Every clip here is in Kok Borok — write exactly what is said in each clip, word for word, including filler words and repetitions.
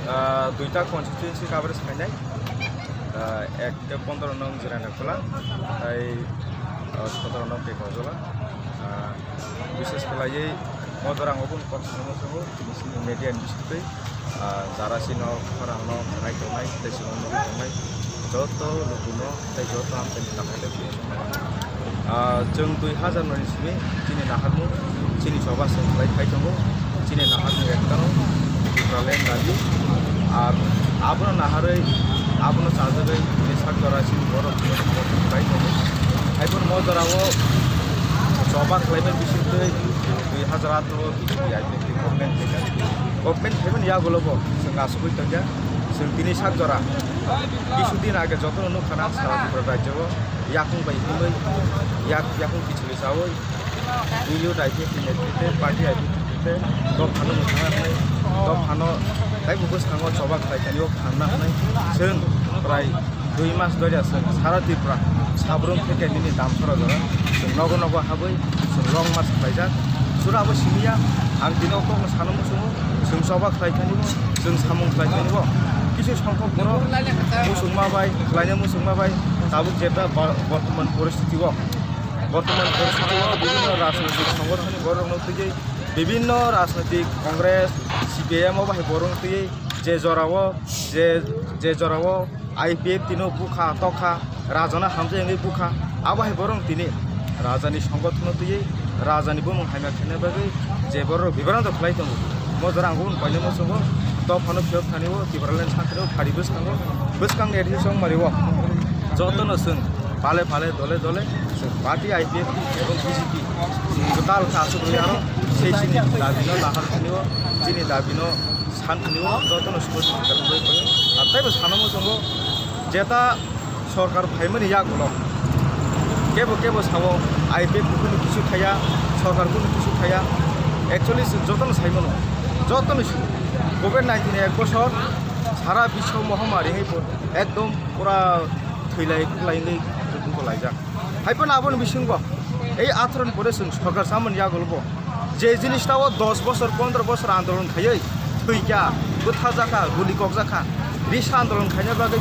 Ah, duita constituency coverage khainai. Ah, ek te pondro nong Jirana Khola, tai, ah, sotoro nong Tekojola. Ah, bishes khlaiwi o jora ang obo kok sanwi muchungo, media ni bisingtwi. Ah, jara sino khorang no nai tongnai, tei sino nugwi tongnai, joto lukuno tei joto amchaini takhai tei twi songma. Ah, chwng dui hazar noi ni simi chini naharmung, chini choba chwng khlai phai tongo, chini naharmung ekta no Tipraland dabi, ar abono naharwi, abono chajagwi chini sak jora chini borok khlai tongo. Haiphano mo jora o choba khlaibai bisingtwi dui hazar atharo o B J P I P F T government phaikha. Government phaimani yagulo bo chwng asugwi tongya. Chwng tini sak jora kisu din age jotono nukha na sara Tripura rajyo o yakung bai himwi yak-, yakung kichilwi chawi B U T I P F T ni netrite, party I P F T ni netrite dophano mwthangna hwnwi, dophano taibo bwskango choba khlai thani o thangna hwnwi chwng prai dui mas doria chwng sara Tripura sabrum theke nini Damsora jora chwng nogo nogo habwi chwng long march khlaijak. Sura abo simiya, ang tini o kokno sana muchungo, chwng choba khlai thani bo, chwng samung khlai thani bo, kisu songkhok borok muchungma bai, khlaina muchungma bai, tabuk jeta ba-, bortoman poristiti o, bortoman poristiti o bibhinno rajnoitik songothon ni borok rok no twiwi, bibhinno rajnoitik Congress, C P I M o bahai borok no twiwi, je jorao, je, je jorao I P F T no bukha tokha, rajano hamjak wngwi bukha, abo hai borok tini rajani songothono twiwi rajani bumung hamya khaina bagwi je borok bibaranto khlai tongo. Mo jora ang bumung pailemo chongo, dophano phiyok thani o, Tipraland sakni o, phari bwskango, bwskangni ri chongmari o. Jotono chwng Phale phale dole dole chwng party I P F T ebong B J P chwng kwtal khe aswk rwui ano sei chini dabino nahar phunio, chini dabino san phunio jotono support khlai phai. Ar teibo sanamo chongo jeta sorkar phaimani yagulo kebo kebo sao I P F T kunu kisu khaya, sorkar kunu kisu khaya. Actually chwng jotono saimano, jotono sini covid nineteen ek bosor sara biswo mohamari hai ekdom pura thwilai kwlai wngwi tonglaijak. Hai phano aboni bisingo ei atharo ni pore chwng sorkar chamani yagulo bo je jinis tao dos bosor pondro bosor andolon khaiwi thwikha, bwtharjakha, guli kokjakha, risa andolon khaina bagwi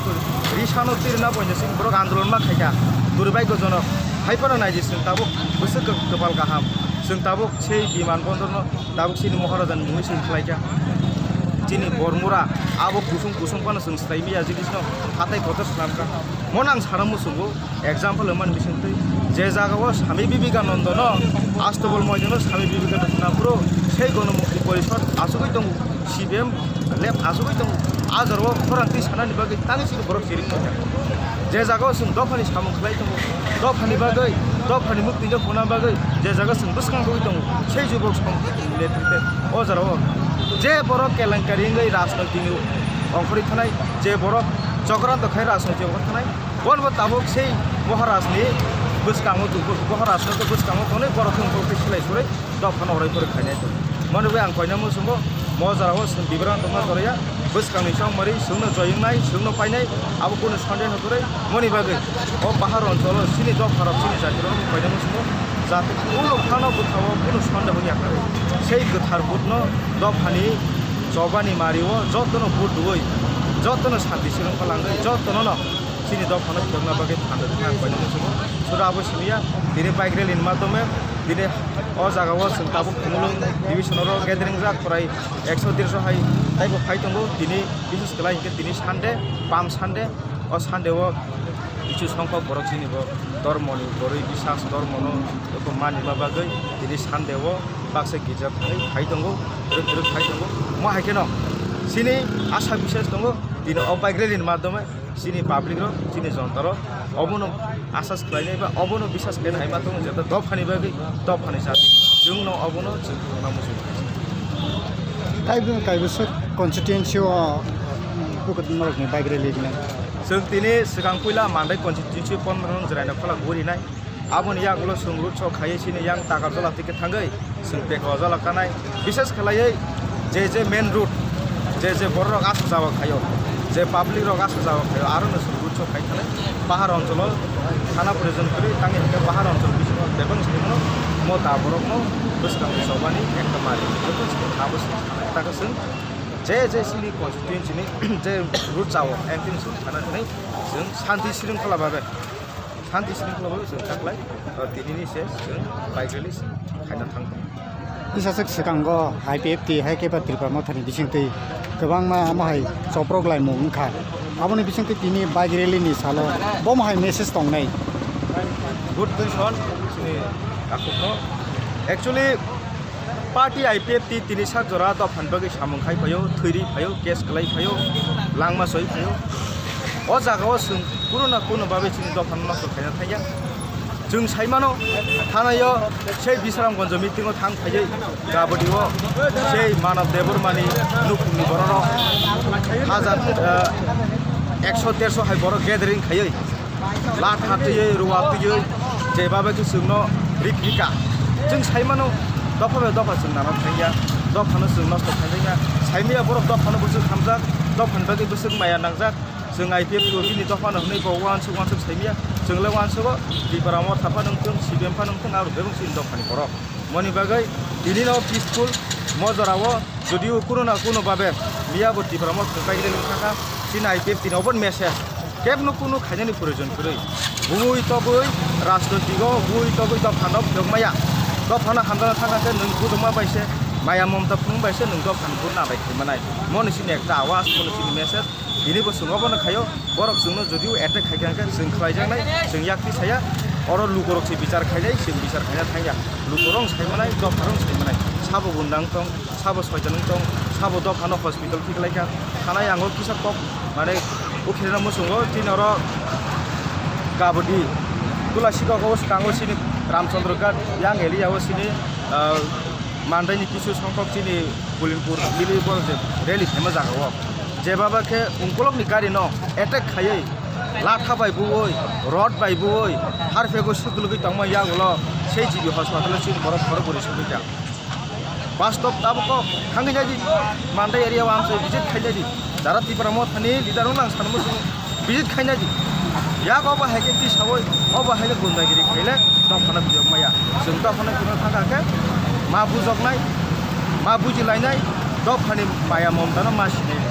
risa no tirna boina chwng borok andolon ma khaikha, durbaigyojonok. Hai phano naidi chwng tabuk bwswk kwpal kaham, chwng tabuk sei biman bondor no tabuk chini Maharaja ni mungwi swi khlaikha. Chini Bormura abo kusung kusung phano chwng swlai maya jinis no hatai kotor swnamkha. Mono ang sana muchungo example wngmani bisingtwi je jaga o Swami Vivekananda no Astobol moidano Swami Vivekananda phuru sei Ganamukti Porishad achugwi tongo, C P M left achugwi tongo. A jora o khorang twi sanani bagwi tangwi chini borok chiring tongkha. Je jaga o chwng dophani samung khlai tongo, dophani bagwi, dophani muktwino huna bagwi je jaga chwng bwskang bagwi tongo, sei jubok song netrite o jora o je borok kelenkari wngwi rajnoitik ni ongkhorwi thanai, je borok chokranto khai rajnoitik ongkhorwi thanai, bono bo tabuk sei Maharaj ni bwskango, Maharaj no bwskango tonwi borok wngkhorwi silai surwi dophano orai phori khainai tong. Mani bai ang koina muchungo mo jora o chwng bibrang tongma joraya bwskangni chongmari chwngno joyongnai, chwngno painai, abo kunu sonde no kwrwi. Moni bagwi o pahar oncholo chini dopharok chini jatirok koina muchungo jate kunu phano bwkhao kunu sonde hwnwi yakharwi sei kwthar budno dophani chobani mario jotono but rwui jotono santi srwngkha langwi jotono no chini dophano phiyokna bagwi thangwi thang koina muchungo. Suda abo simiya tini bike rally ni madhyome tini o jaga o chwng tabuk Khumulwng division oro gathering jak prai ekso derso hai taibo phai tongo. Tini bises kwlai hinkhe tini Sunday, Palm Sunday, o Sunday o kichu songkhok borok chini bo dormoni borwi bisas dormono manima bagwi tini Sunday o baksa girja thangwi phai tongo, rwk rwk phai tongo. Mo hai kheno chini asa bises tongo tini o bike rally ni madhyome. Chini public rok, chini jonta rok, obono asas khlainai ba obono bisas khe naima tongo je dophani bagwi, dophani jati. Chwngno obono chwng khulumna muchung. Kaibo, kaibo swk constituency o bukutu norokni bike rally rinai. Chwng tini swkang puila Mandai constituency pondro nung jwraino kholak guri nai. Aboni yagulo chwng road show khaiwi chini yang Takarjala thike thangwi chwng Pekrojala kanai. Bises khlaiwi je je main road, je je bororok aswk jagao khaio, je public rok aswk jagao khaio, aro no chwng road show khai thangwi pahar oncholo thana proyojon kwrwi tangwi hinkhe pahar onchol bisingo bebak swngno mo da borokno bwskangni chobani ekta mari joto chwng abo swng taka chwng je je chini constituency ni je road chao engtini chwng thana hinwi chwng shanti shrinkhola babe. Shanti shrinkhola bo chwng chaklai, o, tinini se chwng bike rally khaina thang tongo. Bwsaswk swkango I P F T hai khe ba Tipra Mothani bisingtwi kwbangma omo hai choprok laimung wngkha. Aboni bisingtwi tini bike rally ni salo bomo hai message tongnai. Good question chini takhukno. Actually, party I P F T tini sak jora dophani bagwi samung khai phaio, thwiri phaio, case kwlai phaio, langma soi phaio. O jaga o chwng kuno na kuno babe chini dophano nosto khaina thangya. Chwng sai mano, thanaio sei Bisramganj meeting o thang phaiwi, Gabodi o sei Manav Debbarma ni nukhungni bororok hajar, eh, ekso derso hai borok gathering khaiwi. Lat hatwi, ruwa twi, je babe khe chwngno rik rika. Chwng sai mano, dopha bai dopha chwng nana thangya, dophano chwng nosto khainaiya. Saimaya borok dophano bwswk hamjak, dophani bagwi bwswk maya nangjak. Chwng I P F T bini dophano hwnwi bo uansuk uansuk saimaya. Chwng le uansugo, Tipra Motha phano wngthung, C P M phano wngthung, aro bebak chini dophani borok. Moni bagwi tinino peaceful mo jorao judio kuno na kuno babe miya bo Tipra Motha ni bagwi rally wngkha kha, chini I P F T ni obo message kebno kuno khainani proyojon kwrwi. Bui tobwi rajnoitiko bui tobwi dophano phiyok maya, dophano hamjana thangkha khe nwng kuduma bai se maya momta phunuk bai se nwng dophani buna bai khai manai. Moni chini ekta awaaz, moni chini message. Tini bo chwng obono khaio, borok chwngno judio attack khaikha hwnkhe chwng khlaijaknai, chwng yakti saya, oro lukurok se bichar khainai, chwng bichar khaina thangya. Lukurok sai manai, dopharok sai manai, sabo gundang tong, sabo soitan wng tong, sabo dophano hospital khiklaikha, thanai ango kisa kok, mane, ukhirna muchungo, chini oro kabodi, Tulasi kok o swkango chini Ramchandra Ghat yang area o chini, ah, Mandai ni kisu songkhok chini Bulinpur bili bo je rally khaima jaga o. Je baba khe ungkolok ni gari no attack khaiwi latha bai buwi, rod bai buwi, harphego suklugwi tongma yagulo sei G B hospital o chini borok khoro bwrwi sogwi kha. Bastob tabuk kok thangwi nai di, Mandai area o amchai visit khai nai di. Jara Tipra Motha ni leader wng lang sanmo chwng visit khai nai di. Yak obo hai khe tisawi, obo hai khe gundagiri khaile dophano bijok maya. Chwng dophano bijok thangkha khe ma bujoknai, ma bujilainai, dophani maya momtano ma sinai.